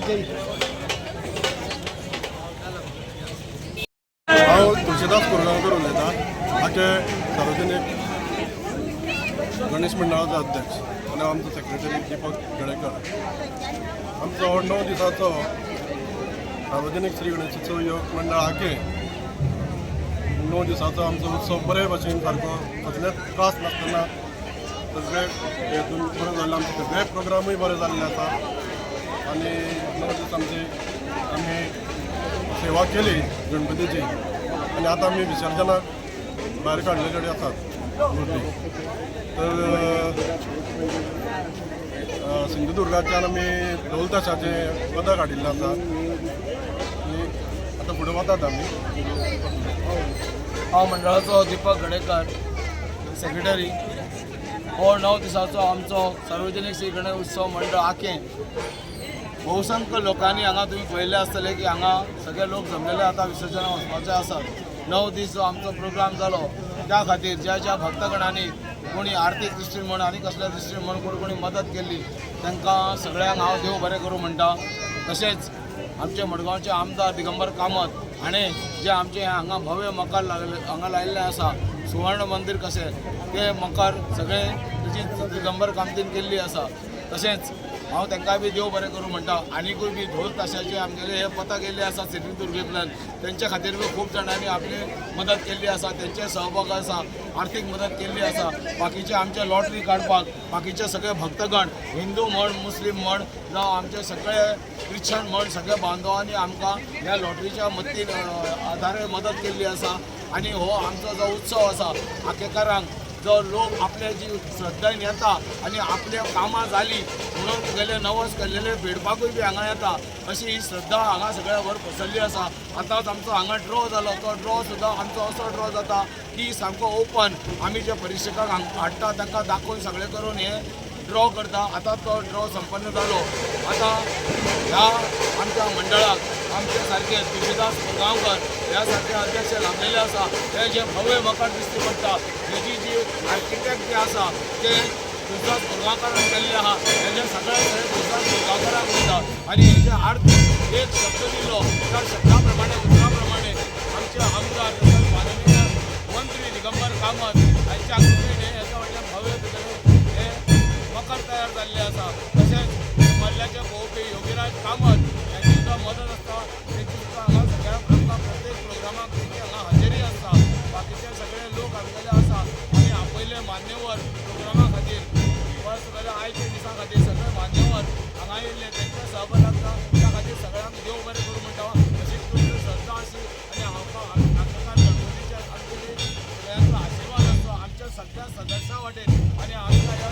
हांव तुळशीदास कोरगांवकर उलयतां, आके सार्वजनीक गणेश मंडळाचो अध्यक्ष आनी आमचो सेक्रेटरी दीपक गडेकर. आमचो हो 9 दिसाचो सार्वजनीक श्री गणेशोत्सव युवक मंडळ आके 9 दिसाचो आमचो उत्सव बरे भशेन सारको कसलेच त्रास नासतना सगळे हेतून बरें जाल्लें. आमचे सगळे प्रोग्रामूय बरे जाल्ले आसा आनी 9 दीस आमची आमी सेवा केली गणपतीची आनी आतां आमी विसर्जनाक भायर काडले कडेन आसात मूर्ती. तर सिंधुदुर्गाच्यान आमी ढोल ताशाचें पदक हाडिल्लें आसा आनी आतां फुडें वतात आमी. हांव मंडळाचो दीपक गडेकर, सेक्रेटरी. हो 9 दिसाचो आमचो सार्वजनीक श्री गणेश उत्सव मंडळ आकें बहुसंख्य लोकांनी हांगा तुमी पळयल्लें आसतलें की हांगा सगळे लोक जमलेले आतां विसर्जनाक वचपाचे आसात. 9 दीस जो आमचो प्रोग्राम जालो त्या खातीर ज्या ज्या भक्तगणांनी कोणी आर्थीक दृश्टीन म्हण आनी कसल्या दृश्टीन म्हण कोणी कोणी मदत केल्ली तांकां सगळ्यांक हांव देव बरें करूं म्हणटा. तशेंच आमचे मडगांवचे आमदार दिगंबर कामत हाणें जे आमचे हांगा भव्य मकार लागले हांगा लायिल्लें आसा, सुवर्ण मंदीर कशें तें मकार सगळें तेजी दिगंबर कामतीन केल्ली आसा. तशेंच हांव तांकां बी देव बरें करूं म्हणटा. आनिकूय बी ढोल ताशाचे आमगेले हे पथक येयल्ले आसा सिंधुदुर्गेंतल्यान, तेंच्या खातीर बी खूब जाणांनी आपली मदत केल्ली आसा, तेंचे सहभाग आसा, आर्थीक मदत केल्ली आसा. बाकीचे आमचे लॉटरी काडपाक बाकीचे सगळे भक्तगण हिंदू म्हण मुस्लीम म्हण जावं आमचे सगळे क्रिश्चन म्हण सगळे बांधवांनी आमकां ह्या लॉटरीच्या मदतीन आधारे मदत केल्ली आसा. आनी हो आमचो जो उत्सव आसा आकेकारांक जो लोक आपले जी श्रद्धेन येता आनी आपले कामां जाली म्हणून तुगेले नवस केल्लेले फेडपाकूय बी हांगा येता अशी ही श्रद्धा हांगा सगळ्या भर पसरली आसा. आतांच आमचो हांगा ड्रॉ जालो, तो ड्रॉ सुद्दां आमचो असो ड्रॉ जाता की सामको ओपन आमी जे परिक्षकांक हाडटा तांकां दाखोवन सगळें करून हे ड्रॉ करता. आतां तो ड्रॉ संपन्न जालो. आतां ह्या आमच्या मंडळाक आमचे सारके तुळशीदास गांवकर ह्या सारके अध्यक्ष लाभलेले आसा. हे जे भव्य मकार दिश्टी पडटा हेजी जी आर्किटेक्ट जे आसा ते तुळशीदास मुरगांवकारान केल्ले आहा. हेजे सगळे सगळे तुळशीदास मुरगांवकाराक वयता आनी हेजे आर्थिक एक शब्द दिलो त्या शब्दा प्रमाणे उतरा प्रमाणे आमचे आमदार तशेंच माननीय मंत्री दिगंबर कामत हांच्या कृपेन हेच्या व्हडलें भव्य हे मकर तयार जाल्ले आसा. तशेंच मल्ल्याचे पळोवपी योगीराज कामत हांची सुद्दां मदत आसता, तेंची सुद्दां हांगा सगळ्यांक आमकां प्रत्येक प्रोग्रामाक तेंची हांगा हजेरी आसता. बाकीचे सगळे लोक आमगेले आसा आनी आपयले मान्यवर प्रोग्रामा खातीर बस आयच्या दिसा खातीर सगळे मान्यवर हांगा येयल्ले तेंचे सहभाग आसता. त्या खातीर सगळ्यांक देव बरें करूं म्हणटा. अशीच तुमची श्रद्धा आशी आनी हांकां आमकां गणपतीच्या आमगेली सगळ्यांचो आशिर्वाद आसतो आमच्या सगळ्या सदस्या वाटेन आनी आमच्या